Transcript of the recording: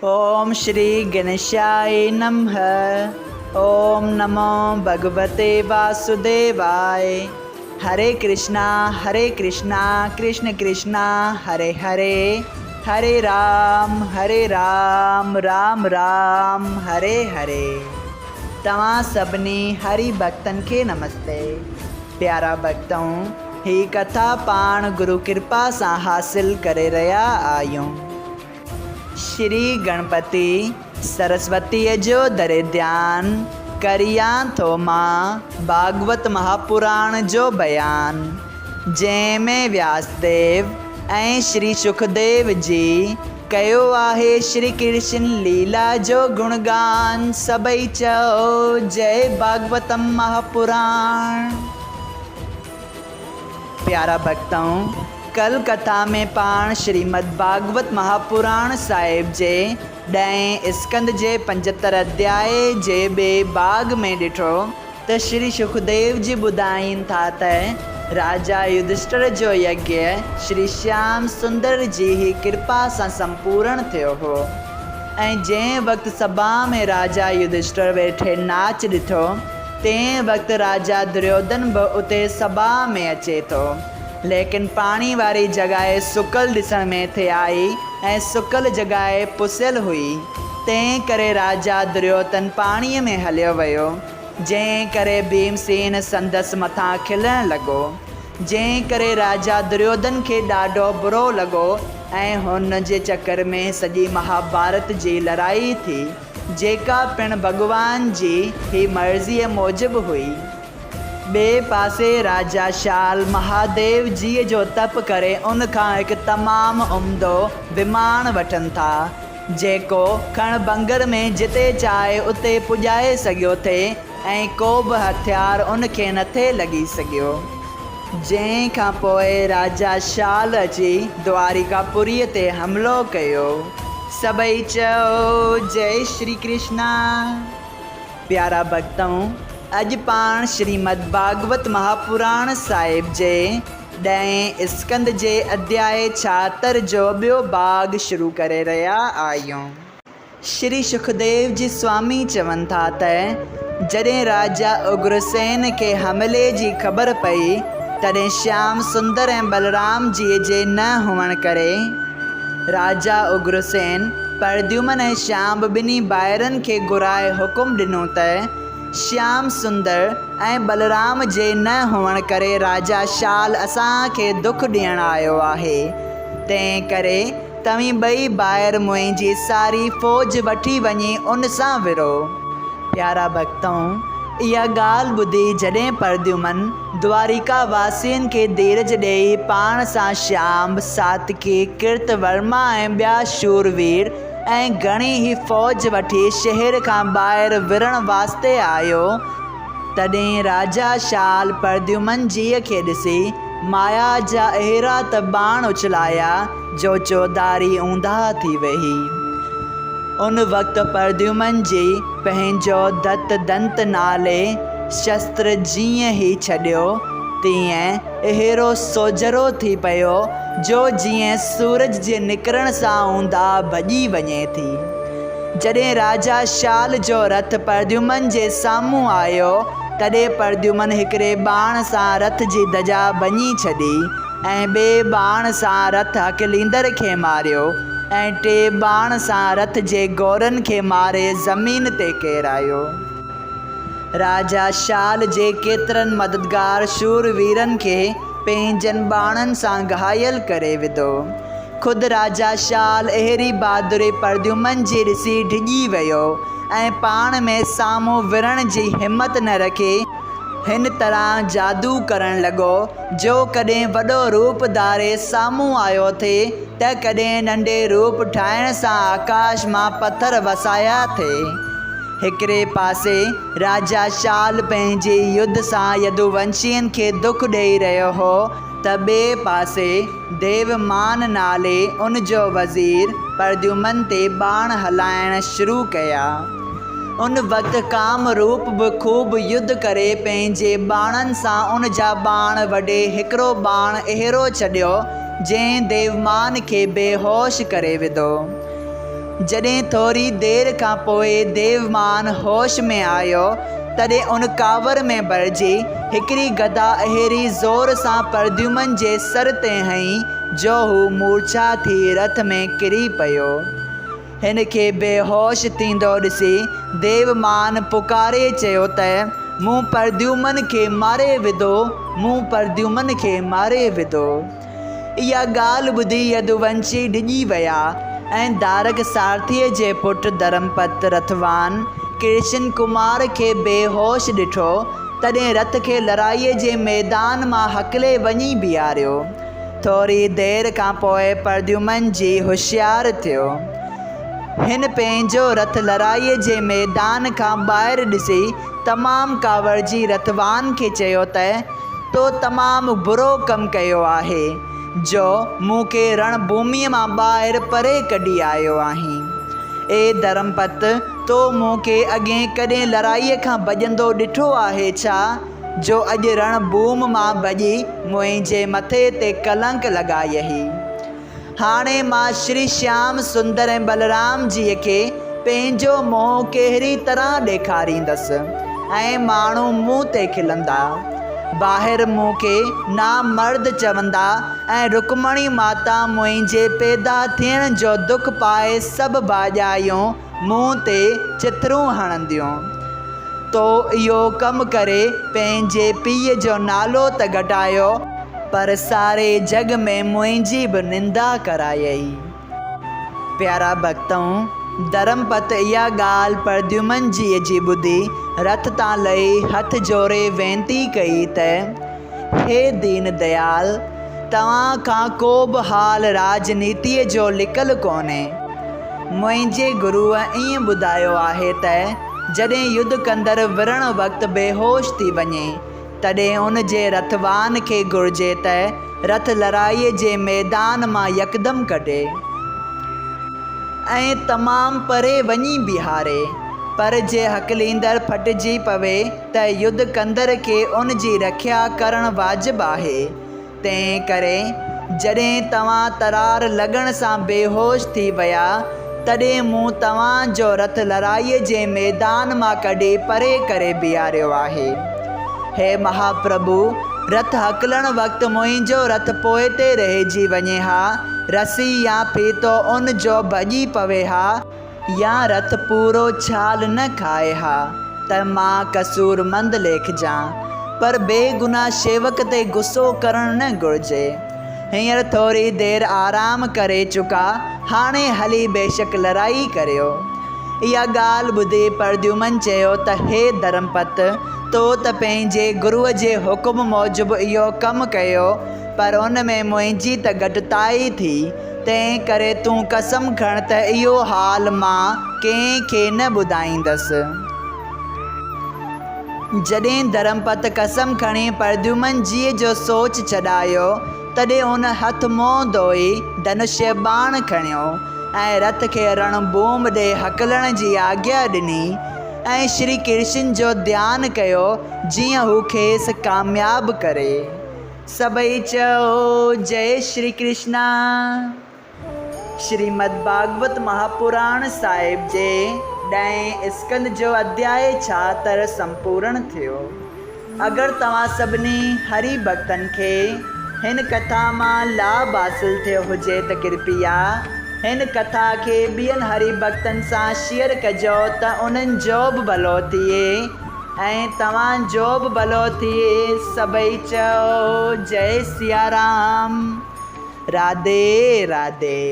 اوم شري گڻيشائي نمھ اوم نمو ڀڳوتي واسوديواي هري ڪرشنا هري ڪرشنا ڪرشن ڪرشنا هري هري هري رام هري رام رام رام هري هري توهان سڀني هري ڀڳتن کي نمستي پيارا ڀڳتؤ هي ڪٿا پاڻ گرو ڪرپا سان حاصل ڪري رهيا آهيون. شري گڻپتي سرسوتيء جو دري ڌيان ڪريان ٿو مان ڀاڳوت مهاپراڻ جو بيان، جنهن ۾ وياسديو ۽ شري شڪديو جي ڪيو آهي شري ڪرشن ليلا جو گڻگان، سڀئي چئو جئي ڀاڳوتم مهاپراڻ. پيارا ڀڳتؤ! ڪل ڪٿا ۾ پاڻ شريمد ڀاڳوت مهاپراڻ صاحب جي ڏهين اسڪنڌ جي پنجتر اڌيائي جي ٻئي ڀاڳ ۾ ڏٺو ته شري شڪديو جي ٻڌائين ٿا ته راجا يڌشٽر جو يگيه شري شيام سندر جي ئي ڪرپا سان سمپورڻ ٿيو هو ۽ جنهن وقت سڀا ۾ راجا يڌشٽر ويٺي ناچ ڏٺو تنهن وقت راجا دريوڌن به اتي سڀا ۾ اچي ٿو. ليڪن پاڻي واري جڳائي سڪل ڏسڻ ۾ ٿي آئي ۽ سڪل جڳائي پسيل هئي. تنهن ڪري راجا دريوڌن پاڻيء ۾ هليو ويو، جنهن ڪري ڀيمسين سندس مٿان کلڻ لڳو. جنهن ڪري راجا دريوڌن کي ڏاڍو برو لڳو ۽ هن جي چڪر ۾ سڄي مهاڀارت جي لڙائي ٿي. جيڪا پڻ ڀڳوان جي ئي مرضيء موجب هئي. ٻئي پاسي راجا شال مهاديو جيء جو تپ ڪري ان کان هڪ تمام عمدو وماڻ وٺن ٿا، جيڪو کڻ ڀنگر ۾ جتي چاهي اتي پڄائي سگهيو ٿي ۽ ڪو به هٿيار ان کي نه ٿي لڳي سگهيو. جنهن کان پوء راجا شال اچي دواريڪا پوريء تي حملو ڪيو. سڀئي چئو جئي شري ڪرشنا. پيارا ڀڳتؤ! اڄ پاڻ شريمد ڀاڳوت مهاپراڻ صاحب جي ڏهين اسڪنڌ جي اڌيائي 76 جو ٻيو ڀاڳ شروع ڪري رهيا آهيون. شري شڪديو جي سوامي چون ٿا ته جڏهن راجا اگرسين کي حملي جي خبر پئي، تڏهن شيام سندر ۽ بلرام جيء جي نه هئڻ ڪري، راجا اگرسين پرديومن ۽ شيام ٻنهي ڀائرن کي گهرائي حڪم ڏنو ته، شيام سندر ۽ بلرام جي نه هئڻ ڪري راجا شال اسان کي دک ڏيڻ آيو آهي، تنهن ڪري توهين ٻئي ڀائر منهنجي ساري فوج وٺي وڃي ان سان وڙهو. پيارا ڀڳتؤ! اها ڳالهه ٻڌي جڏهن پرديومن دواريڪا واسين کي ڌيرج ڏيئي پاڻ سان شيام، ساتڪي، ڪرت ورما ۽ ٻيا شوروير ۽ گهڻي ئي فوج وٺي شهر کان ٻاهر وڙهڻ واسطي آيو، تڏهن راجا شال پرديومن جيء کي ڏسي مايا جا اهڙا ته ٻاڻ اڇلايا، جو چوڌاري اونداهه ٿي ويئي. ان وقت پرديومن جي پنهنجو دت دنت نالي شستر جيئن ئي ڇڏيو، تيئن اهڙو سوجهرو ٿي پيو، جو جيئن سورج جي نڪرڻ سان اونداهه ڀڄي وڃي ٿي. جڏهن راجا شال جو رٿ پرديومن جي سامهون آيو، تڏهن پرديومن هڪڙي ٻاڻ سان رٿ جي ڌجا ڀڃي ڇڏي. ۽ ٻئي ٻاڻ سان رٿ هڪليندڙ کي ماريو، ۽ ٽئين ٻاڻ سان رٿ جي گورن کي ماري زمين تي ڪيرايو. راجا شال جي ڪيترن مددگار شور ويرن کي پنهنجن ٻاڻن سان گهايل ڪري وڌو. خود راجا شال اهڙي بهادري پرديومن جي ڏسي ڊڄي ويو، ۽ پاڻ ۾ سامهون وڙهڻ جي همت نه رکي، هن طرح جادو ڪرڻ لڳو، جو ڪڏهن وڏو روپ ڌاري سامهون آيو ٿي ته ڪڏهن ننڍي روپ ٺاهڻ سان آڪاش مان پٿر وسايا ٿي. هڪڙي پاسي راجا شال پنهنجي يڌ سان يدوونشين کي دک ڏيئي رهيو هو ته ٻئي پاسي ديومان نالي ان جو وزير پرديومن تي ٻاڻ هلائڻ شروع ڪيا. ان وقت ڪام روپ به خوب يڌ ڪري پنهنجي ٻاڻن سان ان جا ٻاڻ وڍي هڪڙو ٻاڻ اهڙو ڇڏيو، جنهن ديومان کي بيهوش ڪري وڌو. جڏهن ٿوري دير کان پوء ديومان هوش ۾ آيو، تڏهن ان ڪاوڙ ۾ ڀرجي هڪڙي گدا اهڙي زور سان پرديومن جي سر تي هنئي، جو هو مورڇا ٿي رٿ ۾ ڪري پيو. هن کي بيهوش ٿيندو ڏسي ديومان پڪاري چيو ته، مون پرديومن کي ماري وڌو، مون پرديومن کي ماري وڌو. اها ڳالهه ٻڌي يدوونشي ڊڄي ويا ۽ دارڪ سارٿيء جي پٽ ڌرمپت رٿوان ڪرشن ڪمار کي بيهوش ڏٺو، تڏهن رٿ کي لڙائيء جي ميدان مان هڪلي وڃي بيهاريو. ٿوري دير کان پوء پرديومن جي هوشيار ٿيو. هن پنهنجو رٿ لڙائيء جي ميدان کان ٻاهر ڏسي تمام ڪاوڙجي رٿوان کي چيو ته، تو تمام برو ڪم ڪيو آهي، جو مون کي رڻ ڀوميء مان ٻاهر پري ڪڍي آيو آهين. اي ڌرمپت! تو مون کي اڳهين ڪڏهن لڙائيء کان ڀڄندو ڏٺو آهي ڇا؟ جو اڄ رڻ ڀوم مان ڀڄي منهنجي مٿي تي ڪلنڪ لڳايئي. هاڻي مان شري شيام سندر ۽ بلرام جيء کي پنهنجو منهن ڪهڙي طرح ڏيکاريندس ۽ ماڻهو مون تي کلندا. ٻاهر مون کي نامرد چوندا ۽ رڪمڻي ماتا منهنجي پيدا ٿيڻ جو دک پائي سڀ ڀاڄايون مون تي چٿرون هڻنديون. تو اهو ڪم ڪري پنهنجي پيء جو نالو ته گهٽايو، پر ساري جڳ ۾ منهنجي به نندا ڪرايئي. پيارا ڀڳتؤ! ڌرمپت اها ڳالهه پرديومن جيء جي ٻڌي، رٿ تان لهي هٿ جوڙي وينتي ڪئي ته، هي دين ديال! توهان کان ڪو به حال راڄنيتيء جو لڪل ڪونهي. منهنجي گروء ائين ٻڌايو آهي ته جڏهن يڌ ڪندڙ وڙهڻ وقت بيهوش ٿي وڃي، تڏهن ان جي رٿوان کي گهرجي ته رٿ لڙائيء جي ميدان مان يڪدم ڪڍي ۽ تمام پري وڃي بيهاري، پر جي هڪليندڙ ڦٽجي پوي ته يڌ ڪندڙ کي ان جي رکيا ڪرڻ واجب آهي. تنهن ڪري جڏهن توهان ترار لڳڻ سان بيهوش ٿي ويا، تڏهن مون توهان جو رٿ لڙائيء جي ميدان مان ڪڍي پري ڪري بيهاريو آهي. هي مهاپرڀو! رٿ هڪلڻ وقت منهنجو رٿ پوئتي رهجي وڃي ها، رسي يا ڦيٿو ان جو ڀڄي پوي ها، يا رٿ پورو ڇال نه کائي ها ته مان قصورمند ليکجان، پر بيگناهه شيوڪ تي غصو ڪرڻ نه گهرجي. هينئر ٿوري دير آرام ڪري چڪا، هاڻي هلي بيشڪ لڙائي ڪريو. اها ڳالهه ٻڌي پرديومن چيو ته هي ڌرمپت! تو ته پنهنجي گروء جي حڪم موجب اهو ڪم ڪيو، پر ان ۾ منهنجي ته گهٽتائي ٿي، تنهن ڪري تون قسم کڻ ته اهو حال مان ڪنهن کي نه ٻڌائيندس. جڏهن ڌرمپت قسم کڻي پرديومن جيء جو سوچ ڇڏايو، تڏهن هن هٿ منهن ڌوئي ڌنوشيه ٻاڻ کڻيو ۽ رٿ کي رڻ ڀوم ڏي هڪلڻ جي آگيا ڏني ۽ شري ڪرشن جو ڌيان ڪيو جيئن هو کيس ڪامياب ڪري. سڀئي چئو جئي شري ڪرشنا. شريمد ڀاڳوت مهاپراڻ صاحب جي ڏهين اسڪند جو اڌياء ڇاهتر سمپورڻ ٿيو. اگر توهان سڀني هري ڀڳتن کي هن ڪٿا مان لاڀ حاصل ٿيو هجي ته ڪرپيا هن ڪٿا کي ٻين هري ڀڳتن سان شيئر ڪجو ته انهن جو به ڀلو ٿئي. ۽ توهان جو به ڀلو ٿئي سڀئي چئو جئي سيارام راڌي راڌي.